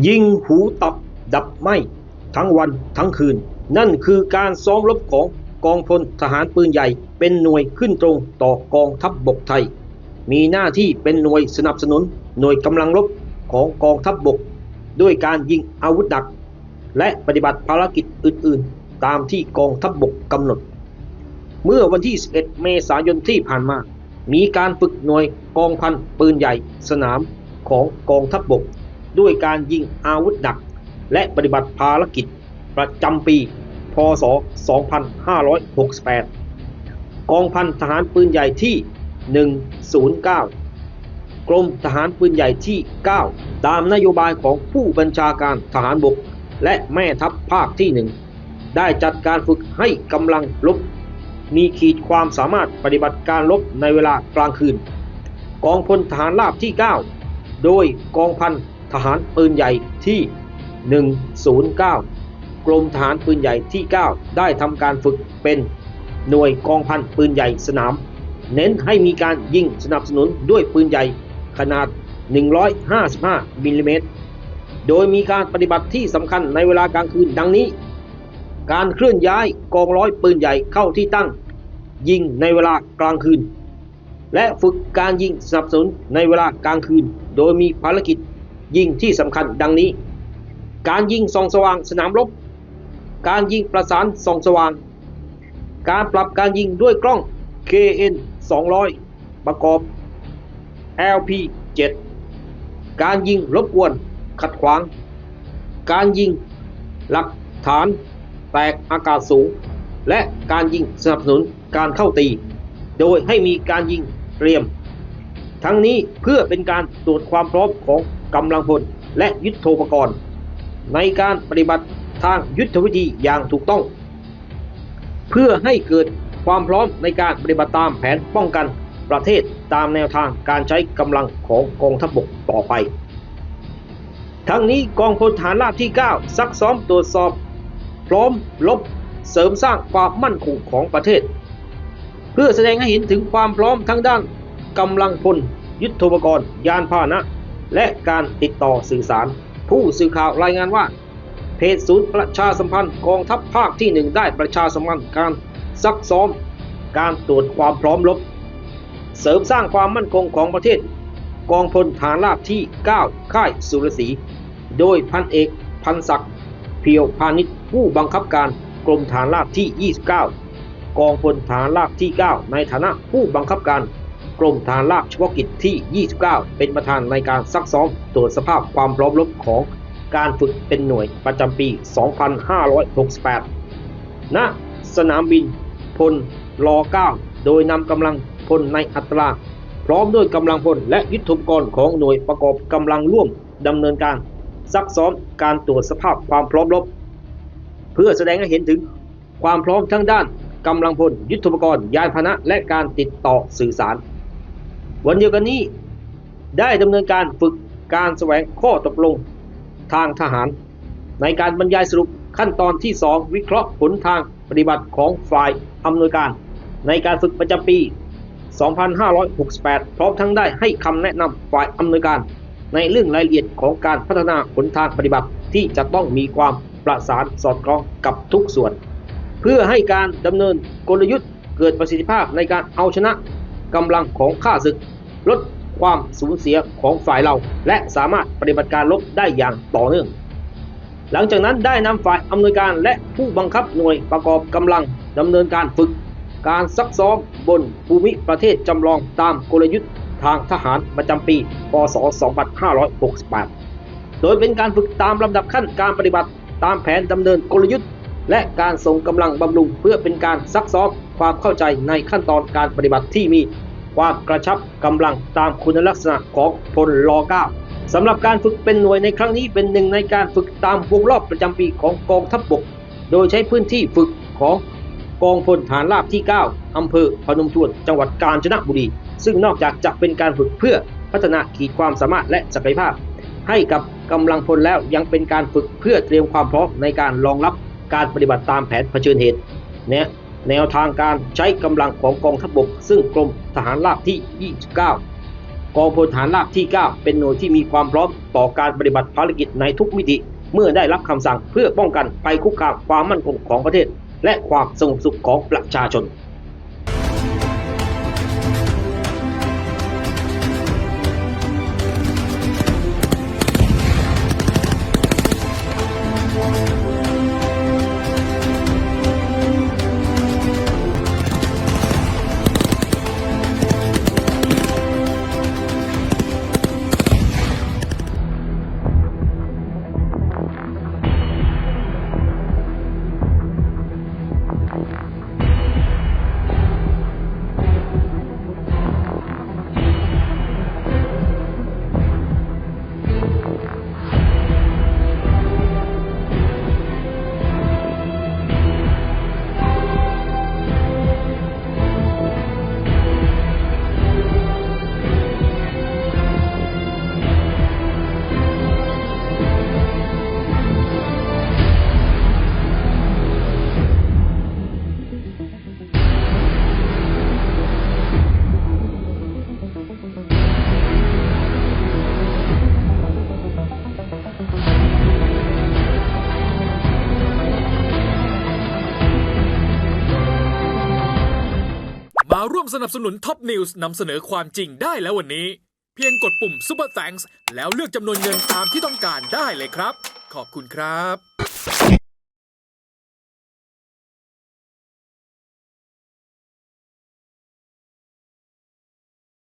ຍິງຫູຕັບດັບໄໝ້ທັງວັນທັງຄືນ. ນັ້ນຄືການຊ້ອມລົບຂອງກອງພົນທະຫານປືນໃຫຍ່ເປັນໜ່ວຍຂຶ້ນຕົງຕໍ່ກອງທັບບົກໄທ. ມີໜ້າທີ່ເປັນໜ່ວຍສະໜັບສະໜູນໜ່ວຍກຳລັງລົບຂອງກອງທັບບົກ ດ້ວຍການຍິງອາວຸດໜັກ ແລະ ປະຕິບັດພາລະກິດອື່ນໆ ຕາມທີ່ກອງທັບບົກກຳນົດ. ເມື່ອວັນທີສິບເອັດ ເມສາຍົນທີ່ຜ່ານມາ, ມີການຝຶກໜ່ວຍກອງພັນປືນໃຫຍ່ສະໜາມຂອງກອງທັບບົກ ດ້ວຍການຍິງອາວຸດໜັກ ແລະ ປະຕິບັດພາລະກິດປະຈຳປີ ພ.ສ. ສອງພັນຫ້າຮ້ອຍຫົກສິບແປດ. ກອງພັນທະຫານປືນໃຫຍ່ທີ ໜຶ່ງສູນເກົ້າ ກົມທະຫານປືນໃຫຍ່ທີເກົ້າ ຕາມນະໂຍບາຍຂອງຜູ້ບັນຊາການທະຫານບົກ ແລະ ແມ່ທັບພາກທີໜຶ່ງ ໄດ້ຈັດການຝຶກໃຫ້ກຳລັງລົບມີຂີດຄວາມສາມາດປະຕິບັດການລົບໃນເວລາກາງຄືນ. ກອງພົນທະຫານລາບທີເກົ້າ ໂດຍກອງພັນທະຫານປືນໃຫຍ່ທີ ໜຶ່ງສູນເກົ້າ ກົມທະຫານປືນໃຫຍ່ທີເກົ້າ ໄດ້ທຳການຝຶກເປັນໜ່ວຍກອງພັນປືນໃຫຍ່ສະໜາມ, ເນັ້ນໃຫ້ມີການຍິງສະໜັບສະໜູນດ້ວຍປືນໃຫຍ່ຂະໜາດ ໜຶ່ງຮ້ອຍຫ້າສິບຫ້າມິນລີແມັດ ໂດຍມີການປະຕິບັດທີ່ສຳຄັນໃນເວລາກາງຄືນດັ່ງນີ້: ການເຄື່ອນຍ້າຍກອງຮ້ອຍປືນໃຫຍ່ເຂົ້າທີ່ຕັ້ງຍິງໃນເວລາກາງຄືນ ແລະ ຝຶກການຍິງສະໜັບສະໜູນໃນເວລາກາງຄືນ ໂດຍມີພາລະກິດຍິງທີ່ສຳຄັນດັ່ງນີ້: ການຍິງສ່ອງສະຫວ່າງສະໜາມລົບ, ການຍິງປະສານສ່ອງສະຫວ່າງ, ການປັບການຍິງດ້ວຍກ້ອງ ເຄເອັນສອງຮ້ອຍ ປະກອບ ແອລພີເຈັດ, ການຍິງລົບກວນຂັດຂວາງ, ການຍິງຫຼັກຖານແຕກອາກາດສູງ ແລະ ການຍິງສະໜັບສະໜູນການເຂົ້າຕີ ໂດຍໃຫ້ມີການຍິງຕຽມ ທັງນີ້ເພື່ອເປັນການຕວດຄວາມພ້ອມຂອງກຳລັງພົນ ແລະ ຍຸດໂທປະກອນ ໃນການປະຕິບັດທາງຍຸດທະວິທີຢ່າງຖືກຕ້ອງ ເພື່ອໃຫ້ເກີດຄວາມພ້ອມໃນການປະຕິບັດຕາມແຜນປ້ອງກັນປະເທດຕາມແນວທາງການໃຊ້ກຳລັງຂອງກອງທັບບົກຕໍ່ໄປ. ທັງນີ້, ກອງພົນທະຫານລາບທີເກົ້າ ຊັກຊ້ອມຕວດສອບພ້ອມລົບ, ເສີມສ້າງຄວາມໝັ້ນຄົງຂອງປະເທດ ເພື່ອສະແດງໃຫ້ເຫັນເຖິງຄວາມພ້ອມທາງດ້ານກຳລັງພົນ, ຍຸດໂທປະກອນ, ຍານພາຫະນະ ແລະ ການຕິດຕໍ່ສື່ສານ. ຜູ້ສື່ຂ່າວລາຍງານວ່າ ເພຈສູນປະຊາສຳພັນກອງທັບພາກທີໜຶ່ງ ໄດ້ປະຊາສຳພັນການຊັກຊ້ອມການຕວດຄວາມພ້ອມລົບ, ເສີມສ້າງຄວາມໝັ້ນຄົງຂອງປະເທດ ກອງພົນທະຫານລາບທີເກົ້າ ຄ້າຍສຸລະສີ ໂດຍພັນເອກ ພັນສັກ ພຽວພານິດ ຜູ້ບັງຄັບການກົມທະຫານລາບທີຊາວເກົ້າ ກອງພົນທະຫານລາບທີເກົ້າ ໃນຖານະຜູ້ບັງຄັບການກົມທະຫານລາບສະເພາະກິດທີຊາວເກົ້າ ເປັນປະທານໃນການຊັກຊ້ອມຕວດສະພາບຄວາມພ້ອມລົບຂອງການຝຶກເປັນໜ່ວຍປະຈຳປີສອງພັນຫ້າຮ້ອຍຫົກສິບແປດ ນະສະໜາມບິນພົນ ລ.ເກົ້າ ໂດຍນຳກຳລັງພົນໃນອັດຕາພ້ອມດ້ວຍກຳລັງພົນ ແລະ ຍຸດໂທປະກອນຂອງໜ່ວຍປະກອບກຳລັງຮ່ວມ ດຳເນີນການຊັກຊ້ອມການຕວດສະພາບຄວາມພ້ອມລົບ ເພື່ອສະແດງໃຫ້ເຫັນເຖິງຄວາມພ້ອມທາງດ້ານກຳລັງພົນ, ຍຸດໂທປະກອນ, ຍານພາຫະນະ ແລະ ການຕິດຕໍ່ສື່ສານ. ວັນດຽວກັນນີ້ ໄດ້ດຳເນີນການຝຶກການສະແຫວງຂໍ້ຕົກລົງທາງທະຫານ ໃນການບັນຍາຍສະຫຼຸບຂັ້ນຕອນທີສອງ ວິເຄາະຜົນທາງ ປະຕິບັດຂອງຝ່າຍອຳນວຍການໃນການຝຶກປະຈຳປີສອງພັນຫ້າຮ້ອຍຫົກສິບແປດ ພ້ອມທັງໄດ້ໃຫ້ຄຳແນະນຳຝ່າຍອຳນວຍການໃນເລື່ອງລາຍລະອຽດຂອງການພັດທະນາຫົນທາງປະຕິບັດ ທີ່ຈະຕ້ອງມີຄວາມປະສານສອດຄ່ອງກັບທຸກສ່ວນ ເພື່ອໃຫ້ການດຳເນີນກົນລະຍຸດເກີດປະສິດທິພາບໃນການເອົາຊະນະກຳລັງຂອງຂ້າສຶກ. ລົດຄວາມສູນເສຍຂອງຝ່າຍເຮົາ ແລະ ສາມາດປະຕິບັດການລົບໄດ້ຢ່າງຕໍ່ເນື່ອງ. ຫຼັງຈາກນັ້ນໄດ້ນຳຝ່າຍອຳນວຍການ ແລະ ຜູ້ບັງຄັບໜ່ວຍປະກອບກຳລັງດຳເນີນການຝຶກການຊັກຊ້ອມບົນພູມິປະເທດຈຳລອງຕາມກົນລະຍຸດທາງທະຫານປະຈຳປີ ພ.ສ. ສອງພັນຫ້າຮ້ອຍຫົກສິບແປດ ໂດຍເປັນການຝຶກຕາມລຳດັບຂັ້ນການປະຕິບັດ ຕາມແຜນດຳເນີນກົນລະຍຸດ ແລະ ການສົ່ງກຳລັງບຳລຸງ ເພື່ອເປັນການຊັກຊ້ອມຄວາມເຂົ້າໃຈໃນຂັ້ນຕອນການປະຕິບັດທີ່ມີຄວາມກະຊັບກຳລັງຕາມຄຸນນະລັກສະນະຂອງພົນ ລ.ເກົ້າ. ສຳລັບການຝຶກເປັນໜ່ວຍໃນຄັ້ງນີ້ ເປັນໜຶ່ງໃນການຝຶກຕາມວົງລອບປະຈຳປີຂອງກອງທັບບົກ ໂດຍໃຊ້ພື້ນທີ່ຝຶກຂອງກອງພົນທະຫານລາບທີເກົ້າ ອຳເພີພະນົມທວນ ຈັງຫວັດການຈະນະບູລີ ຊຶ່ງນອກຈາກຈະເປັນການຝຶກເພື່ອພັດທະນາຂີດຄວາມສາມາດ ແລະ ສັກກະຍະພາບໃຫ້ກັບກຳລັງພົນແລ້ວ ຍັງເປັນການຝຶກເພື່ອຕຽມຄວາມພ້ອມໃນການລອງຮັບການປະຕິບັດຕາມແຜນຜະເຊີນເຫດ ແນ ແນວທາງການໃຊ້ກຳລັງຂອງກອງທັບບົກ ຊຶ່ງກົມທະຫານລາບທີຊາວເກົ້າ ກອງພົນທະຫານລາບທີເກົ້າ ເປັນໜ່ວຍທີ່ມີຄວາມພ້ອມຕໍ່ການປະຕິບັດພາລະກິດໃນທຸກມິຕິ ເມື່ອໄດ້ຮັບຄຳສັ່ງເພື່ອປ້ອງກັນໄພຄຸກຄາມຄວາມໝັ້ນຄົງຂອງປະເທດ ແລະ ຄວາມສະຫງົບສຸກຂອງປະຊາຊົນ. ມາຮ່ວມສະໜັບສະໜູນ Top News ນຳສະເໜີຄວາມຈິງໄດ້ແລ້ວວັນນີ້. ພຽງກົດປຸ່ມ Super Thanks ແລ້ວເລືອກຈຳນວນເງິນຕາມທີ່ຕ້ອງການໄດ້ເລີຍຄັບ. ຂອບຄຸນຄັບ.